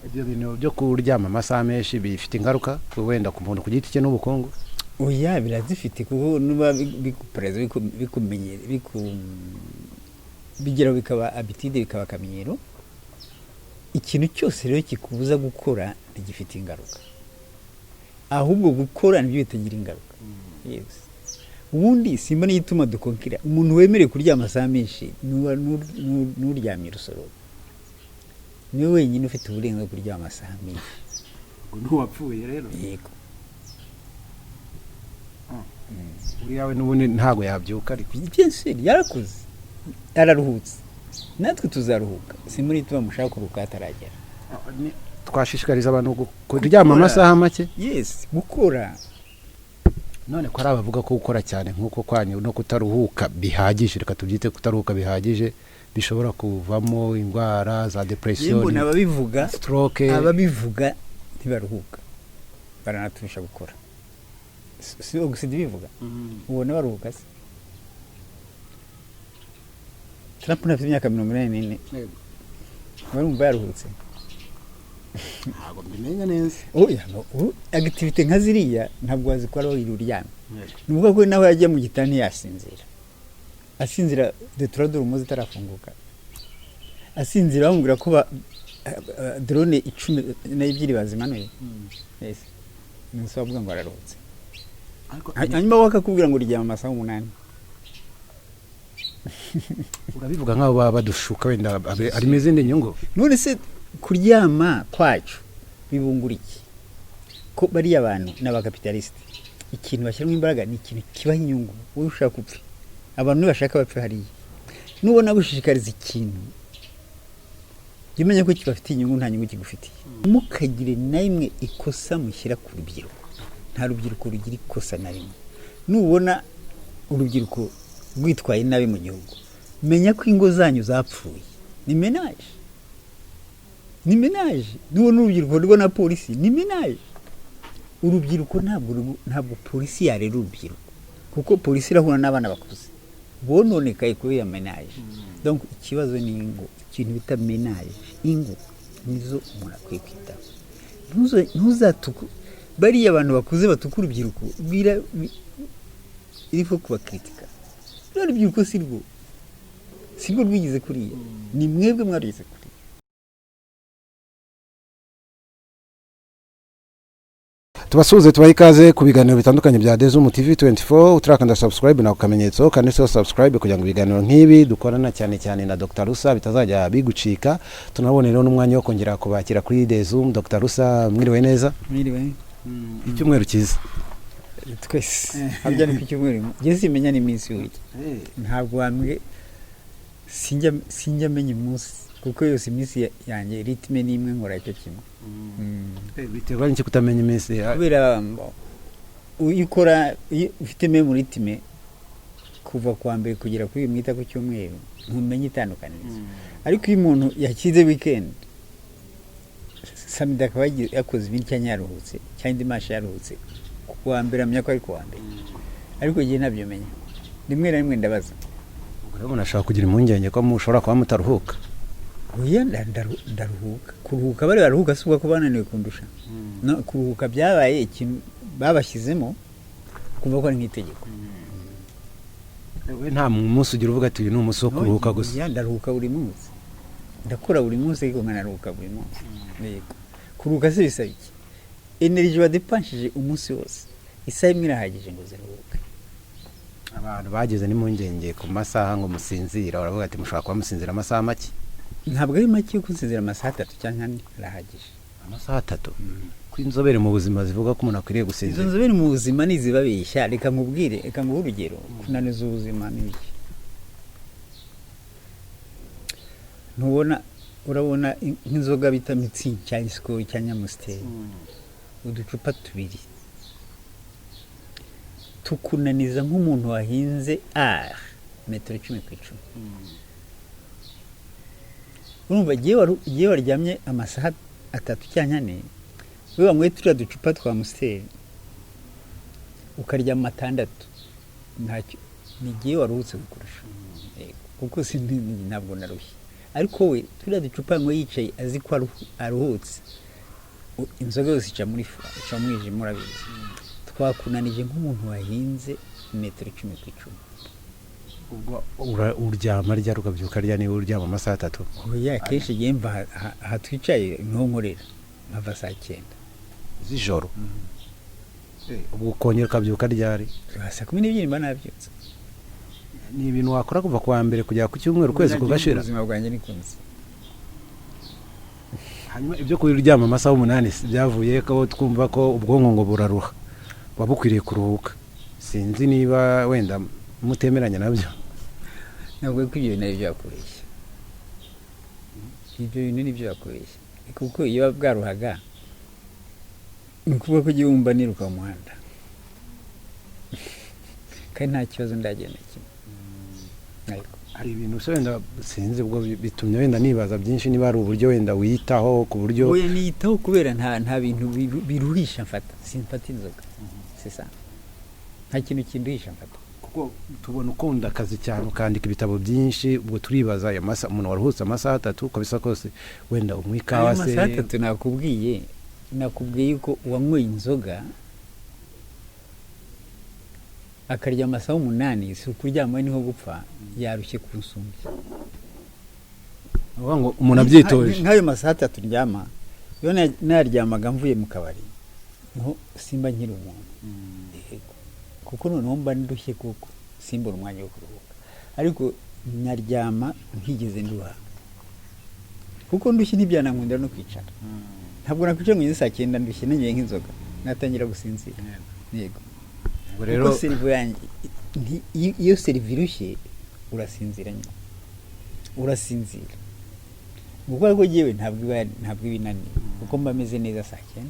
Ibyo bintu byo kuryama amasaha menshi bifite ingaruka wenda ku muntu ku giti cye n'ubukungu? Oya, birazifite, kuko nuba bikupereza, bikumenyera, bigeraho bikaba habitude, bikaba akamenyero. Ikintu cyose rero kikubuza gukora ntigifite ingaruka, ahubwo gukora nibyo bitagira ingaruka. Yes. Ubundi simba n'igituma dukonkira umuntu wemerewe kuryama amasaha menshi n'uryamye urusororo, niwe wenyine ufite uburenganzira bwo kuryama amasaha menshi. Ngo n'uwapfuye rero? Yego. Uriya we n'ubundi ntabwo yabyuka ariko. Bien sûr, yarakuze, araruhutse, natwe tuzaruhuka. Si muri tuba mushaka kuruhuka hataragera. Twashishikariza abantu kuryama amasaha make. Yes, gukora. None ko ari abavuga ko gukora cyane nk'uko kwanyu no kutaruhuka bihagije, reka tubyite kutaruhuka bihagije, bishobora kuvamo indwara za depression, Mbona ababivuga, stroke? Ababivuga ntibaruhuka, baranaturusha gukora. Si Ogisida ibivuga? Ubona baruhuka se? Trump ntafite imyaka 84? Barumva yaruhutse? Ntabwo mbimenya neza. Oya, no, activité nka ziriya ntabwo wazikora wiri uryamye. Ni ukuvuga ko nawe yajya mu gitanda ntiyasinzira, asinzira detura umuze itarafunguka, asinzira bamubwira ko drone 12 bazimanuye. Yes. Ni so bavuga ngo araruhutse, hanyuma we akakubwira ngo ryama amasaha 8. Urabivuga nk'aho baba badushuka, wenda harimo izindi nyungu. None se kuryama kwacu bibungura iki, ko bariya bantu ni abakapitalisite? Ikintu bashyiramo imbaraga ni ikintu kibaha inyungu. Wowe ushaka upfe, abantu nibashaka bapfe hariya. Nubona gushishikariza ikintu, jya umenya ko kibafitiye inyungu, nta nyungu kigufitiye. Mukagire na rimwe ikosa mushyira ku rubyiruko. Nta rubyiruko rugira ikosa na rimwe. Nubona urubyiruko rwitwaye nabi mu gihugu, menya ko ingo zanyu zapfuye. Ni ménage, ni ménage. Nubona urubyiruko rwo na polisi, ni ménage. Urubyiruko ntabwo polisi yarera urubyiruko, kuko polisi irahura n'abana bakuze bononekaye kubera ménage. Donc ikibazo ni ingo, ikintu bita ménage. Ingo nizo umuntu akwiye kwitaho. Ntuzatuku bariya abantu bakuze batuka urubyiruko, iriho kubakritika. Ruriya rubyiruko si rwo rwigize kuriya, ni mwebwe mwarugize kuriya. Tubasuhuze, tubahe ikaze ku biganiro bitandukanye bya Dezumu TV 24. Uturakanda subscribe na kamenyetso kanditseho subscribe kugira ngo ibiganiro nk'ibi dukorana cyane cyane na Dr Rusa bitazajya bigucika. Tunabone rero n'umwanya wo kongera kubakira kuri Dezum. Dr Rusa, mwiriwe neza? Mwiriwe. Icyumweru cyiza. Twese. Harya ni ku cyumweru? Njye simenya n'iminsi w'iki, ntabwo wambwe, sinjya menya umunsi, kuko yose iminsi yanjye rythme ni imwe, nkora icyo kimwe. Biterwa n'iki kutamenya iminsi? Kubera iyo ukora, iyo ufite même rythme kuva ku wa mbere kugera kuri uyu mwita ku cyumweru, ntumenye itandukanirizo. Ariko iyo umuntu yashyize weekend, samedi akaba yakoze ibindi cyangwa yaruhutse, cyangwa dimanche yaruhutse, ku wa mbere amenya ko ari ku wa mbere. Ariko igihe ntabyo menya, rimwe na rimwe ndabaza. Ubwo rero umuntu ashobora kugira impungenge ko mushobora kuba mutaruhuka. Oya, ndaruhuka. Kuruhuka, bari baruhuka si ubwo ko bananiwe kundusha. No, kuruhuka byabaye ikintu babashyizemo, kumva ko ari nk'itegeko. We nta munsi ugira uvuga ati uyu ni umunsi wo kuruhuka gusa? Oya, ndaruhuka buri munsi. Ndakora buri munsi ariko nkanaruhuka buri munsi. Yego. Kuruhuka se bisaba iki? Énergie wadepanshije umunsi wose, isaha imwe irahagije ngo ziruhuke. Abantu bagize n'impungenge ku masaha ngo musinzira, baravuga ati mushobora kuba musinzira amasaha make. Ntabwo ari make yo gusinzira, amasaha 3 cyangwa 4 arahagije. Amasaha 3, ko inzobere mu buzima zivuga ko umuntu akwiriye Izo gusinzira? nzobere mu buzima nizibabeshya. Reka nkubwire, reka nguhe urugero. Kunaniza ubuzima ni iki? Ntubona, urabona nk'inzoga bita Mützig cyangwa Skol cyangwa Amstel, uducupa tubiri tukunaniza nk'umuntu wahinze ar metero 10 ku 10. Urumva igihe waryamye amasaha 3 cyangwa 4, we wanyweye turiya ducupa twa Amstel ukaryama 6, ntacyo, ni igihe waruhutse kukurusha. Yego, kuko si ntabwo narushye. Ariko we turiya ducupa ngo yicaye azi ko aruhutse. Inzoga yose ica muri foie, ica mu mwijima, urabizi. Twakunanije nk'umuntu wahinze metero 10 ku 10. Ubwo uryama ryari, ukabyuka rya, niba uryama amasaha 3? Oya, akenshi igihe mva aha twicaye niho nkorera, nkava saa 9 z'ijoro. Ubwo ukongera ukabyuka ryari? Saa 12 mba nabyutse. Ni ibintu wakora kuva ku wa mbere kugera ku cyumweru, ukwezi kugashira? Ubuzima bwanjye nikunze. Hanyuma ibyo kuryama amasaha 8 byavuye ko twumva ko ubwonko ngo buraruha, buba bukwiriye kuruhuka? Sinzi niba wenda mutemeranya nabyo. Ntabwo ko ibyo bintu ari byo bakubeshya, ibyo bintu ni byo bakubeshya, kuko iyo bwaruhaga ni ukuvuga ko ugiye wumva niruka mu muhanda kandi nta kibazo ndagenda kimwe. Ariko Hari ibintu se wenda, sinzi, ubwo bitumye wenda nibaza byinshi, niba hari uburyo wenda wiyitaho ku buryo Oya, niyitaho kubera nta bintu biruhisha mfata. Simfata inzoga, c'est ça, nta kintu kinduhisha mfata. Kuko tubona ukunda akazi cyane, ukandika ibitabo byinshi, ubwo turibaza ayo masaha, umuntu waruhutse amasaha 3, uko bisa kose wenda unywa ikawa Ayo se? masaha 3 nakubwiye yuko uwanyweye inzoga akarya amasaha 8, si ukuryama niho gupfa, yarushye kunsumbya. Uvuga ngo umuntu abyitoje. Nk'ayo masaha 3 ndyama, iyo naryamaga mvuye mu kabari niho simba nkiri umuntu. Yego. Kuko noneho mba ndushye, kuko simbura umwanya wo kuruhuka, ariko nyaryama ntigeze nduha, kuko ndushye ntibyanankundira no kwicara. Ntabwo nakwicara ngo ngeze saa 9 ndushye, nanyoye nk'inzoga natangira gusinzira, yego. Ubwo rero Kuko cerveau yanjye iyo cerveau irushye urasinzira nyine, urasinzira. Gukora ko jyewe ntabwo iba inaniwe, kuko mba meze neza saa 9.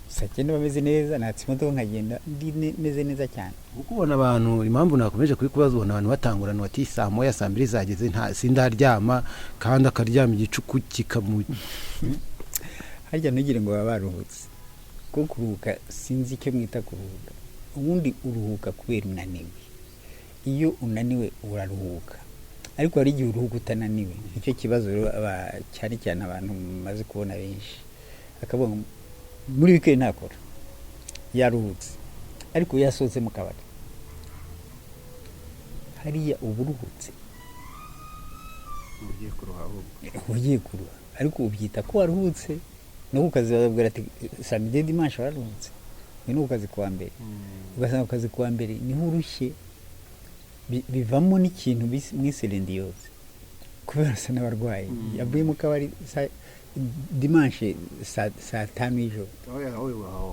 Saa 9 mba meze neza, natse imodoka nkagenda ndi meze neza cyane. Kuko ubona abantu, impamvu nakomeje kubikubaza, ubona abantu batanguranwa ati saa 1, saa 2 zageze nta sindaryama, kandi akaryama igicuku kikamu Harya ntugire ngo baba baruhutse, kuko kuruhuka sinzi icyo mwita kuruhuka. Ubundi uruhuka kubera unaniwe. Iyo unaniwe uraruhuka, ariko hari igihe uruhuka utananiwe. Nicyo kibazo rero cyane cyane abantu mumaze kubona benshi, akavuga ngo muri weekend ntakora, yaruhutse, ariko yasohotse mu kabari hariya uba uruhutse? Ugiye kuruha ahubwo. Ugiye kuruha, ariko ubyita ko waruhutse. No ku kazi bababwira ati samedi, dimanche wararuhutse, ni no ku kazi kuwa mbere, ugasanga ku kazi kuwa mbere niho urushye. Bivamo n'ikintu mwise lundi yose, kubera asa n'abarwayi yavuye mu kabari dimanche saa 5 y'ijoro.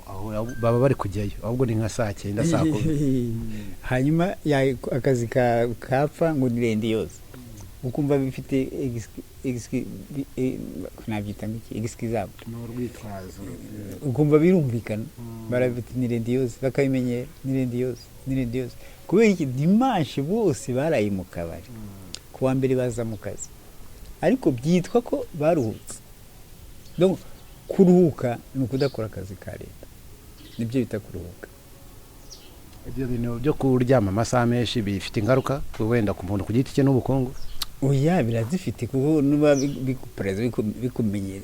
Aho baba bari kujyayo ahubwo ni nka saa 9, saa 10. Hanyuma akazi kapfa ngo ni lundi yose, ukumva bifite nabyita ngo iki, excusable. Ni urwitwazo. Ukumva birumvikana, barabita ni lundi yose, bakabimenyera, ni lundi yose, ni lundi yose. Kubera iki? Dimanche bose baraye mu kabari, ku wa mbere baza mu kazi, ariko byitwa ko baruhutse. Donc, kuruhuka ni ukudakora akazi ka leta, nibyo bita kuruhuka. Ibyo bintu byo kuryama amasaha menshi bifite ingaruka wenda ku muntu ku giti cye n'ubukungu? Oya, birazifite, kuko nuba bikupereza bikumenye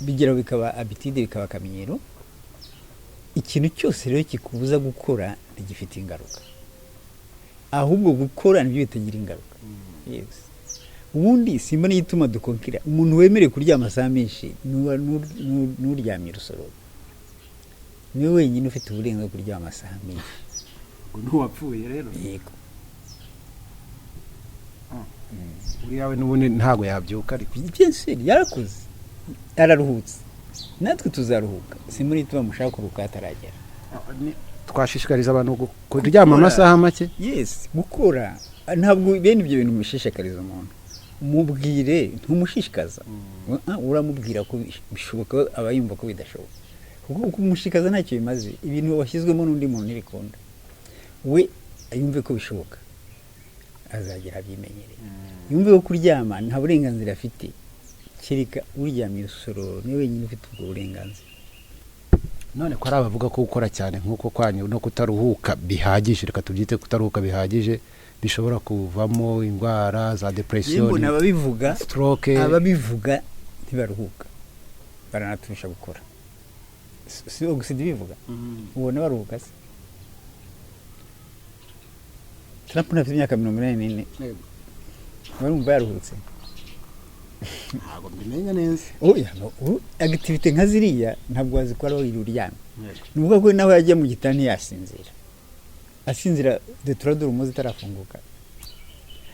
bigeraho bikaba habitude, bikaba akamenyero. Ikintu cyose rero kikubuza gukora ntigifite ingaruka, ahubwo gukora nibyo bitagira ingaruka. Yes. Ubundi simba n'igituma dukonkira umuntu wemerewe kuryama amasaha menshi n'uryamye urusororo, niwe wenyine ufite uburenganzira bwo kuryama amasaha menshi. Ngo n'uwapfuye rero? Yego. Uriya we n'ubundi ntabwo yabyuka ariko. Bien sûr, yarakuze, araruhutse, natwe tuzaruhuka. Si muri tuba mushaka kuruhuka hataragera. Twashishikariza abantu kuryama amasaha make? Yes, gukora ntabwo bene ibyo bintu mushishikariza umuntu. Umubwire, ntumushishikaza. Uramubwira ko bishoboka, aba yumva ko bidashoboka, kuko kumushishikaza ntacyo bimaze. Ibintu washyizwemo n'undi muntu ntibikunda. We yumve ko bishoboka, azagera abyimenyereye, yumve ko kuryama nta burenganzira afite, kereka uryamye urusororo, niwe wenyine ufite ubwo burenganzira. None ko hari abavuga ko gukora cyane nk'uko kwanyu no kutaruhuka bihagije, reka tubyite kutaruhuka bihagije, Bishobora kuvamo indwara za depression, Mbona ababivuga, stroke. Ababivuga ntibaruhuka, baranaturusha gukora. Si Occident ibivuga, ubona baruhuka se? Trump ntafite imyaka 84? Barumva yaruhutse? Ntabwo mbimenya neza. Oya, no, activité nka ziriya ntabwo wazikora wiri uryamye. Ni ukuvuga ko nawe yagiye mu gitanda ntiyasinzira, asinzira détroit d'Ormuz itarafunguka,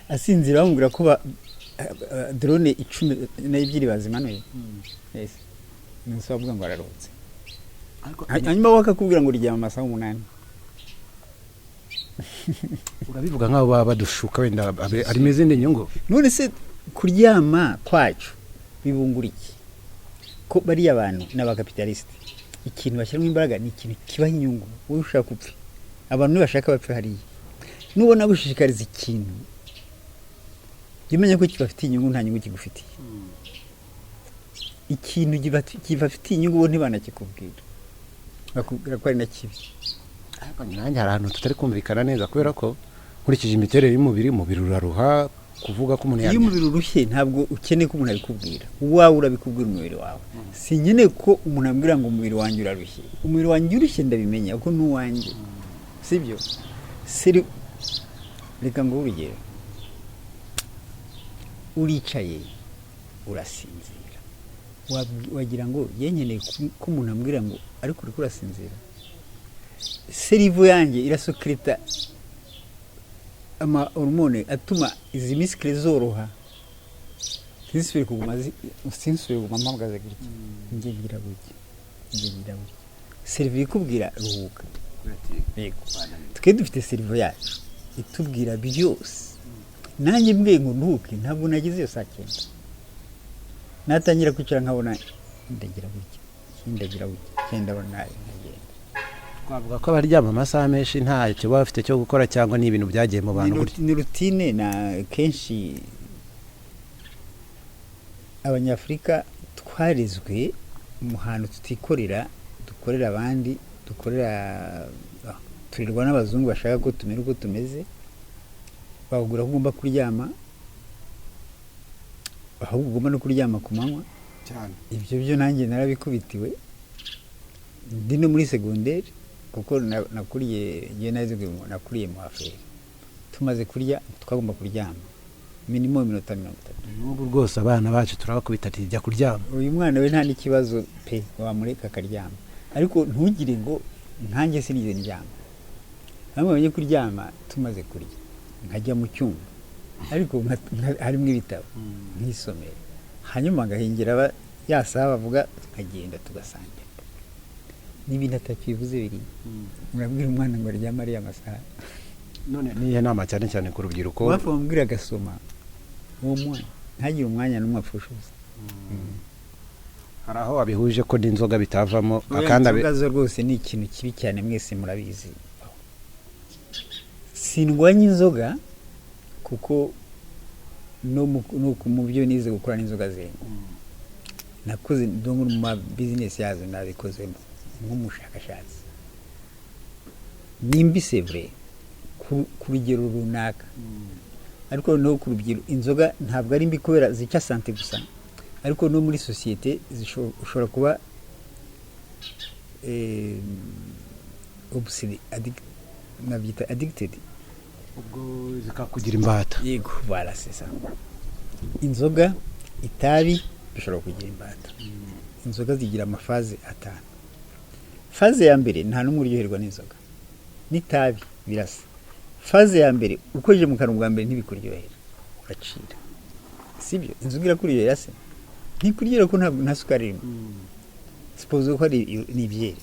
asinzira bamubwira ko drone 12 bazimanuye. Yes. Ni bavuga ngo araruhutse, hanyuma we akakubwira ngo ryama amasaha 8. Urabivuga nk'aho baba badushuka, wenda harimo izindi nyungu. None se kuryama kwacu bibungura iki, ko bariya bantu ni abakapitalisite? Ikintu bashyiramo imbaraga ni ikintu kibaha inyungu. Wowe ushaka upfe, abantu nibashaka bapfe hariya. Nubona gushishikariza ikintu, jya umenya ko kibafitiye inyungu, nta nyungu kigufitiye. Ikintu kibafitiye inyungu bo ntibanakikubwira, bakubwira ko ari na kibi. Ariko nanjye hari ahantu tutari kumvikana neza, kubera ko nkurikije imiterere y'umubiri, umubiri uraruha, kuvuga ko umuntu Iyo yarya umubiri urushye, ntabwo ukeneye ko umuntu abikubwira, uwawe urabikubwira umubiri wawe. Sinkeneye ko umuntu ambwira ngo umubiri wanjye urarushye. Umubiri wanjye urushye ndabimenya kuko ni uwanjye, sibyo? Seri, reka nguhe urugero. Uricaye urasinzira, wagira ngo yenkeneye ko umuntu ambwira ngo ariko uriko urasinzira. Cerveau yanjye irasécréta ama hormone atuma izi muscles zoroha, ntizisubire kuguma sinsubire kuguma mpagaze gutya, njye ngira gutya, njye ngira gutya. Cerveau ikubwira ruhuka. Yego, twe dufite cerveau yacu itubwira byose. Nanjye mbwiye ngo nduhuke, ntabwo nagize iyo saa 9, natangira kwicara nkabona ndagira gutya, ndagira gutya, ndabona ndagenda. Twavuga ko abaryama amasaha menshi ntacyo baba bafite cyo gukora, cyangwa ni ibintu byagiye mu bantu gutya? Ni routine. Na kenshi Abanyafurika twarezwe mu hantu tutikorera, dukorera abandi, dukorera, turerwa n'abazungu bashaka ko tumera uko tumeze. Bakubwira ko ugomba kuryama, ahubwo ugomba no kuryama ku manywa. Cyane. Ibyo byo nanjye narabikubitiwe ndi no muri segonderi, kuko nakuriye, njye nakuriye mu aferi. Tumaze kurya twagomba kuryama minimum iminota 30. N'ubu rwose abana bacu turabakubita ati jya kuryama. Uyu mwana we nta n'ikibazo pe, wamureka akaryama, ariko ntugire ngo nkanjye sinigeze ndyama. Bamwe bamenye kuryama tumaze kurya, nkajya mu cyumba, ariko harimo ibitabo nkisomera, hanyuma ngahengera ya saha bavuga tukagenda tugasangira. N'ibindi atakivuze biriya, murabwira umwana ngo aryame ariya masaha? None niyo nama cyane cyane ku rubyiruko? Wapfa wamubwira agasoma uwo mwana, ntagire umwanya n'umwe apfusha ubusa. Hari aho wabihuje ko n'inzoga bitavamo. Oya, kandi inzoga zo rwose ni ikintu kibi cyane, mwese murabizi. Sindwanya inzoga, kuko no mu byo nize gukora n'inzoga zirimo, nakoze no mu ma business yazo, nabikozemo nk'umushakashatsi. Nimbi, c'est vrai, ku rugero runaka, ariko no ku rubyiruko inzoga ntabwo ari mbi kubera zica santé gusa, ariko no muri sosiyete ushobora kuba obsédé, nabyita addicted. Ubwo zikakugira imbata. Yego, voilà, c'est ça. Inzoga, itabi bishobora kugira imbata. Inzoga zigira ama phases atanu. Phase ya mbere, nta n'umwe uryoherwa n'inzoga n'itabi, birasa. Phase ya mbere, ukojeje mu kanwa bwa mbere ntibikuryohera, uracira, sibyo? Inzoga irakuryohera se? Ntikuryohera, ko ntabwo nta sukari irimo. Suppose ko ari ni ibyeri,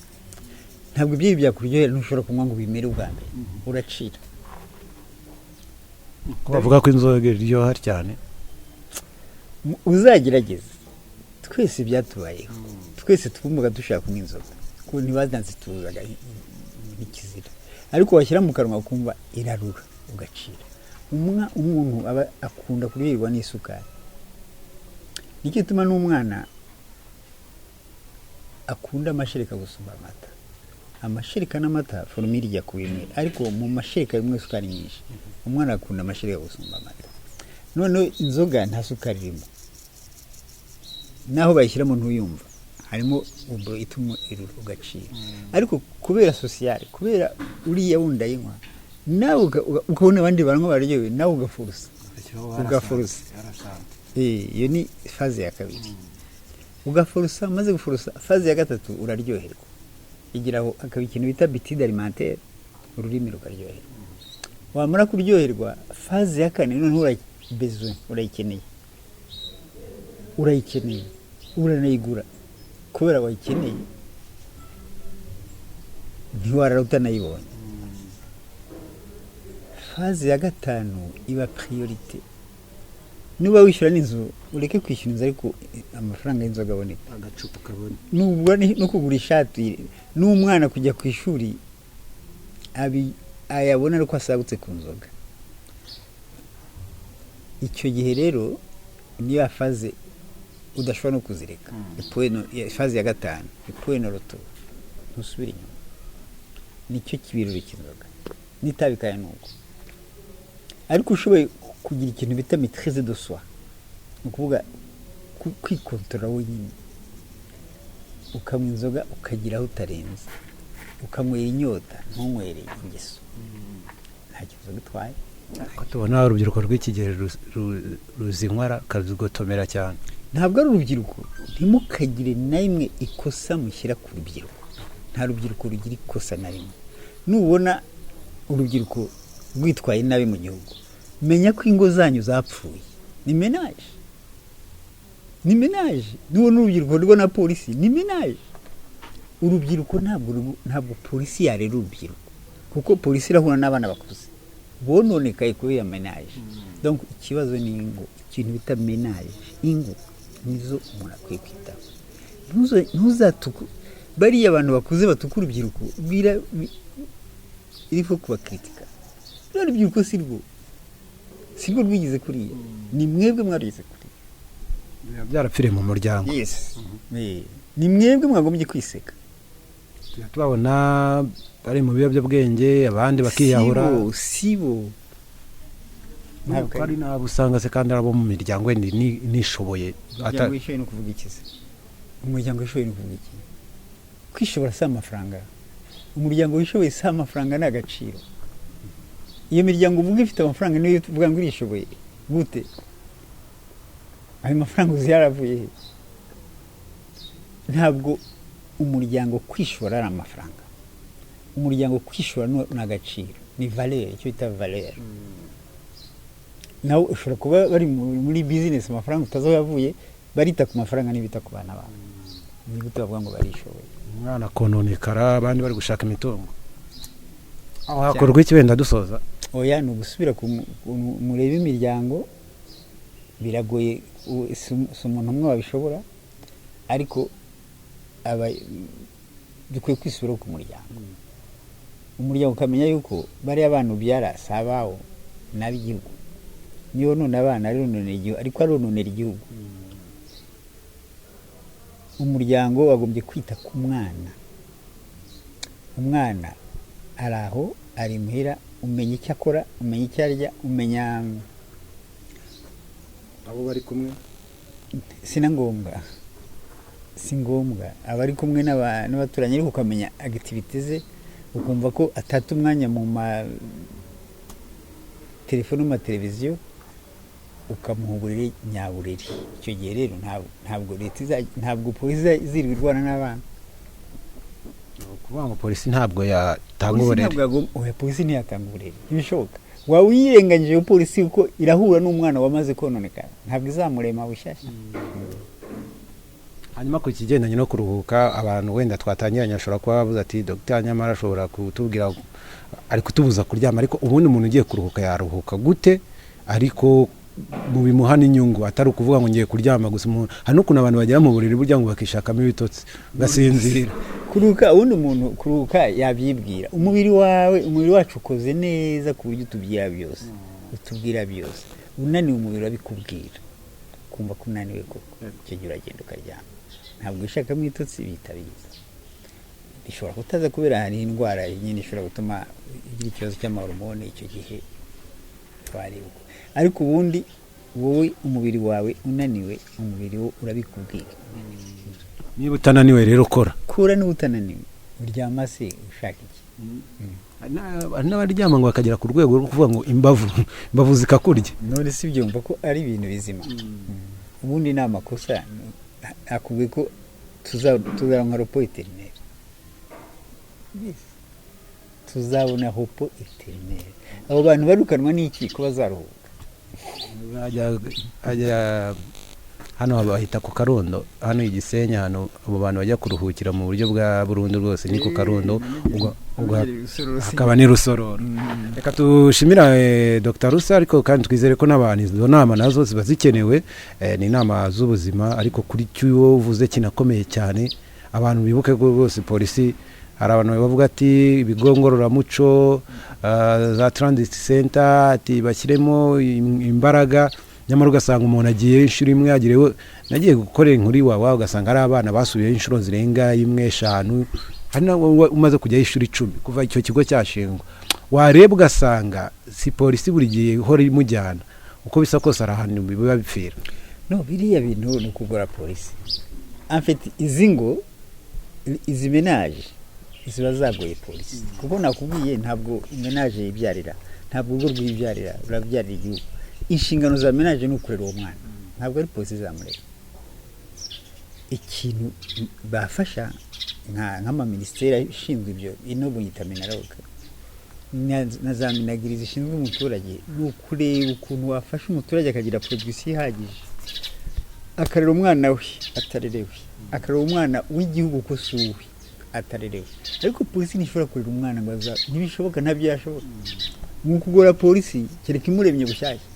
ntabwo ibyeri byakuryohera, ntushobora kunywa ngo bimere ubwa mbere, uracira. Ko bavuga ko inzoga iryoha cyane? Uzagerageze. Twese byatubayeho, twese twumvaga dushaka kunywa inzoga, kuko ntibazanzituzaga nk'ikizira, ariko washyira mu kanwa ukumva irarura, ugacira. Umuntu aba akunda kuryoherwa n'isukari, nicyo gituma n'umwana akunda amashereka gusumba amata. Amashereka n'amata formule ijya kuba imwe, ariko mu mashereka harimo isukari nyinshi. Umwana akunda amashereka gusumba amata. Noneho inzoga nta sukari irimo, naho bayishyiramo ntuyumva. Harimo ubwo ituma irura ugacira, ariko kubera social, kubera uriya wundi ayinywa, nawe ukabona abandi baranywa baryohewe, nawe ugafurusa ugafurusa. Iyo ni phase ya kabiri, ugafurusa. Umaze gufurusa, phase ya gatatu uraryoherwa, igeraho hakaba ikintu bita habitude alimentaire, ururimi rukaryoherwa. Wamara kuryoherwa, phase ya kane noneho besoin, urayikeneye, urayikeneye, uranayigura kubera wayikeneye, ntiwarara utanayibonye. Phase ya gatanu iba priorité. Niba wishyura n'inzu, ureke kwishyura inzu, ariko amafaranga y'inzoga aboneka. Agacupa kabone. Nubwo no kugura ishati n'umwana kujya ku ishuri ayabona ariko asagutse ku nzoga. Icyo gihe rero niyo ya phase udashobora no kuzireka. Phase ya gatanu, point de non-retour, ntusubire inyuma. Nicyo kibirori cy'inzoga n'itabi kandi nuko. Ariko ushoboye kugira ikintu bita maîtrise de soi, ni ukuvuga kwikontorora wenyine, ukanywa inzoga ukagira aho utarenze, ukanywera inyota, ntunywere ingeso, nta kintu itwaye. Ko tubona urubyiruko rw'iki gihe ruzinywa rukazigotomera cyane? Ntabwo ari urubyiruko. Ntimukagire na rimwe ikosa mushyira ku rubyiruko. Nta rubyiruko rugira ikosa na rimwe. Nubona urubyiruko rwitwaye nabi mu gihugu, menya ko ingo zanyu zapfuye. Ni ménage, ni ménage. Nubona urubyiruko rwo na polisi, ni ménage. Urubyiruko ntabwo polisi yarera urubyiruko, kuko polisi irahura n'abana bakuze bononekaye kubera ménage. Donc ikibazo ni ingo, ikintu bita ménage. Ingo nizo umuntu akwiye kwitaho. Ntuzatuku bariya abantu bakuze batuka urubyiruko, iriho kubakritika. Ruriya rubyiruko si rwo rwigize kuriya, ni mwebwe mwarugize kuriya. Biba byarapfiriye mu muryango. Yes. Ni mwebwe mwagombye kwiseka. Tujya tubabona bari mu biyobyabwenge, abandi bakiyahura. Sibo, sibo. Ntabwo ari n'abo usanga se kandi ari abo mu miryango wenda nishoboye. Umuryango wishoboye ni ukuvuga iki se? Umuryango wishoboye ni ukuvuga iki? Kwishobora si amafaranga. Umuryango wishoboye si amafaranga, ni agaciro. Iyo miryango uvuga ifite amafaranga niyo tuvuga ngo irishoboye gute? Ayo mafaranga uzi yaravuye he? Ntabwo umuryango kwishora ari amafaranga. Umuryango kwishora ni agaciro, ni valeur, icyo bita valeur. Nawe ushobora kuba bari muri business, amafaranga utazi aho yavuye. Barita ku mafaranga ntibita ku bana babo, ni gute bavuga ngo barishoboye? Umwana akononekara abandi bari gushaka imitungo. Aho hakorwa iki wenda dusoza? Oya, ni ugusubira murebe imiryango. Biragoye, si umuntu umwe wabishobora, ariko dukwiye kwisubiraho ku muryango. Umuryango ukamenya yuko bariya bana ubyara si abawo, ni ab'igihugu. Niyo none abana arononera igihugu, ariko arononera igihugu. Umuryango wagombye kwita ku mwana. Umwana ari aho, ari imuhira, umenya icyo akora, umenya icyo arya, umenya Abo bari kumwe. Si na ngombwa, si ngombwa aba ari kumwe n'abaturanyi, ariko ukamenya activités ze, ukumva ko atata umwanya mu ma telefone no mu mateleviziyo, ukamuha uburere nyaburere. Icyo gihe rero ntabwo leta ntabwo polisi izirirwa irwana n'abana. Ni ukuvuga ngo polisi ntabwo yatanga Polisi uburere? Ntabwo oya, polisi ntiyatanga uburere, ntibishoboka. Waba uyirenganyije polisi, kuko irahura n'umwana wamaze kononekara, ntabwo izamurema bushyashya. Hanyuma ku kigendanye no kuruhuka, abantu wenda twatangiranye ashobora kuba bavuze ati: "Dogiteri nyamara ashobora kutubwira, ari kutubuza kuryama." Ariko ubundi umuntu ugiye kuruhuka yaruhuka gute, ariko mu bimuha n'inyungu, atari ukuvuga ngo ngiye kuryama gusa? Umuntu, hari n'ukuntu abantu bagera mu buriri burya ngo bakishakamo ibitotsi, basinzira. Kuruhuka, ubundi umuntu kuruhuka yabyibwira. Umubiri wawe, umubiri wacu ukoze neza ku buryo utubwira byose, utubwira byose. Unaniwe, umubiri urabikubwira, kumva ko unaniwe koko. Icyo gihe uragenda ukaryama, ntabwo wishakamo ibitotsi, bihita biza. Bishobora kutaza kubera hari indwara nyine ishobora gutuma ugira ikibazo cy'amahormone, icyo gihe twareba uko. Ariko ubundi wowe umubiri wawe unaniwe, umubiri wo urabikubwira. Niba utananiwe rero, kora. Kura niba utananiwe, uryama se ushaka iki? Hari n'abaryama ngo bakagera ku rwego rwo kuvuga ngo imbavu zikakurya. None si byumva ko ari ibintu bizima? Ubundi ni amakosa. Akubwiye ko tuzaronka repos éternel. Yes. Tuzabona repos éternel. Abo bantu barukanwa n'iki ko bazaruhuka? Ajya hano bahita ku Karundo, hano i Gisenyi, hano abo bantu bajya kuruhukira mu buryo bwa burundu rwose ni ku Karundo, ubwo hakaba ni Rusororo. Reka tushimira Dr Rusa, ariko kandi twizere ko n'abantu izo nama nazo ziba zikenewe, ni inama z'ubuzima. Ariko kuri cyo uvuze kinakomeye cyane, abantu bibuke ko rwose polisi, hari abantu bavuga ati ibigo ngororamuco, za transit center, ati bashyiremo imbaraga, nyamara ugasanga umuntu agiye inshuro imwe agireho. Nagiye gukorera inkuru iwawa, ugasanga ari abana basubiyeyo inshuro zirenga imwe, eshanu, hari nawe umaze kujyayo inshuro 10 kuva icyo kigo cyashingwa. Wareba ugasanga si polisi buri gihe ihora imujyana. Uko bisa kose hari ahantu biba bipfira. No biriya bintu ni ukugura polisi. En fait, izi ngo izi ménages ziba zagoye polisi, kuko nakubwiye, ntabwo ménage yibyarira, ntabwo urugo rwibyarira, rurabyarira igihugu. Inshingano za ménage ni ukurera uwo mwana, ntabwo ari polisi izamurera. Ikintu bafasha nk'amaminisiteri ashinzwe ibyo, ino buyita MINALOC na za MINAGRI zishinzwe umuturage, ni ukureba ukuntu wafasha umuturage akagira production ihagije, akarera umwana we atarerewe, akarera umwana w'igihugu ko si uwe atarerewe. Ariko polisi ntishobora kurera umwana ngo aza, ntibishoboka, ntabyo yashoboka. Ni ukugora polisi, kereka imuremye bushyashya.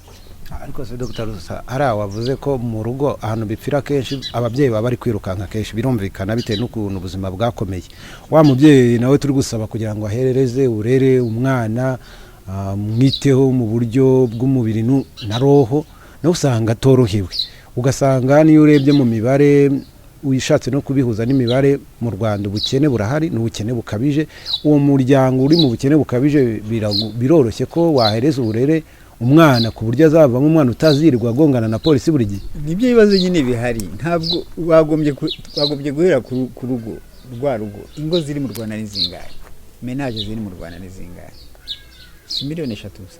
Ariko se Dr Rusa, hariya wavuze ko mu rugo ahantu bipfira kenshi ababyeyi baba bari kwirukanka kenshi, birumvikana bitewe n'ukuntu ubuzima bwakomeye. Wa mubyeyi nawe turi gusaba kugira ngo aherereze urere umwana, mwiteho mu buryo bw'umubiri na roho, nawe usanga atorohewe. Ugasanga niyo urebye mu mibare, wishatse no kubihuza n'imibare mu Rwanda, ubukene burahari, ni ubukene bukabije. Uwo muryango uri mu bukene bukabije, biroroshye ko wahereza uburere umwana ku buryo azavamo umwana utazirirwa agongana na polisi buri gihe? Nibyo bibazo nyine bihari. Ntabwo wagombye guhera ku rugo rwa rugo. Ingo ziri mu Rwanda ni zingahe? Ménages ziri mu Rwanda ni zingahe? Si miliyoni 3 gusa?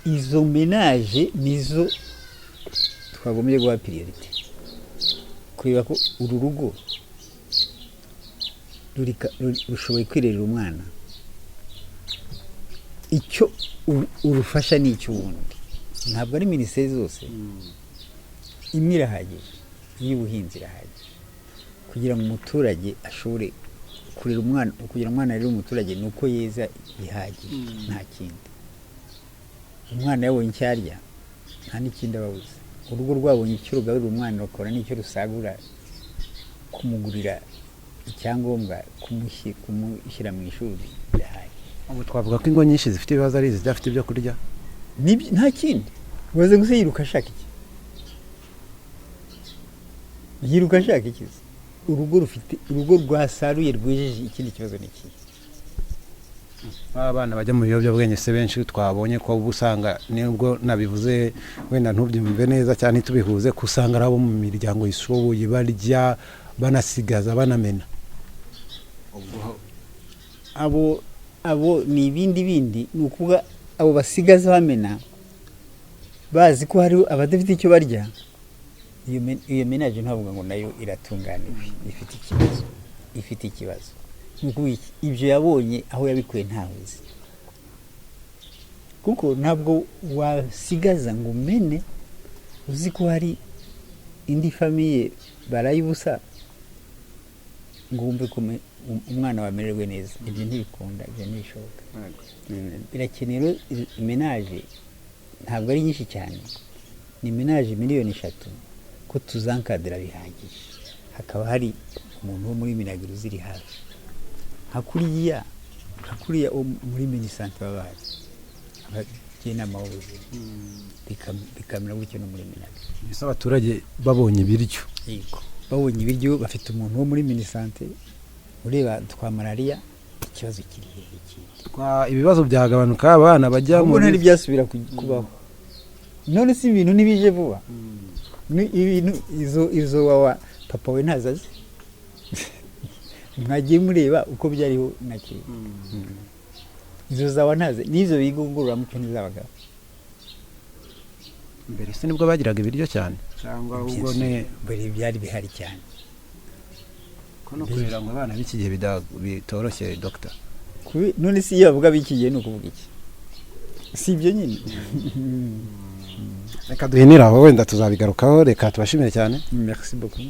Izo ménages nizo twagombye guha priorité, kureba ko uru rugo rushoboye kwirerera umwana. Icyo urufasha ni icy'ubundi, ntabwo ari minisiteri zose. Imwe irahagije, iy'ubuhinzi irahagije kugira ngo umuturage ashobore kurera umwana. Kugira umwana arere umuturage ni uko yeza bihagije, nta kindi. Umwana yabonye icyo arya, nta n'ikindi aba abuze. Urugo rwabonye icyo rugaburira umwana, rukora n'icyo rusagura kumugurira icyangombwa, kumushyira mu ishuri, birahagije. Ubu twavuga ko ingo nyinshi zifite ibibazo ari izidafite ibyo kurya. Nta kindi. Ubaze gusa, yiruka ashaka iki? Yiruka ashaka iki se? Urugo rufite, urugo rwasaruye, rwejeje, ikindi kibazo ni ikihe? Abana bajya mu biyobyabwenge se benshi twabonye ko uba usanga, nubwo nabivuze wenda ntubyumve neza cyane, ntitubihuze, ko usanga ari abo mu miryango yishoboye, barya banasigaza banamena. Abo ni ibindi bindi. Ni ukuvuga abo basigaza bamena bazi ko hari abadafite icyo barya. Iyo ménage ntavuga ngo nayo iratunganiwe, ifite ikibazo, ifite ikibazo. Ni ukuvuga iki? Ibyo yabonye aho yabikuye ntawe uzi, kuko ntabwo wasigaza ngo umene uzi ko hari indi famille baraye ubusa ngo wumve ko umwana wamererwe neza. Ibyo ntibikunda, ibyo ntibishoboka. Birakenewe ménages, ntabwo ari nyinshi cyane, ni ménages miliyoni 3, ko tuzankadira bihagije, hakaba hari umuntu wo muri MINAGRI uziri hafi, nka kuriya wo muri MINISANTE baba bahari, abajyanama b'ubuzima, bikamera gutyo no muri MINAGRI. Mbese abaturage babonye ibiryo? Yego, babonye ibiryo, bafite umuntu wo muri MINISANTE. Ureba twa malariya, ikibazo kiri hehe kindi? Ibibazo byagabanuka, abana bajya Ahubwo ntari byasubira kubaho. None si ibintu ntibije vuba? Ni ibintu izo wawa papa we ntazazi. Mwagiye mureba uko byariho na kera. Izo zawa ntazi n'izo biga ngororamuco ntizabagaho. Mbere se nibwo bagiraga ibiryo cyane, cyangwa ahubwo ni Mbere byari bihari cyane. Ko no kurera ngo abana b'iki gihe bitoroshye, doctor? None si iyo bavuga b'iki gihe ni ukuvuga iki? Si ibyo nyine? Reka duhinire aho, wenda tuzabigarukaho. Reka tubashimire cyane. Merci beaucoup.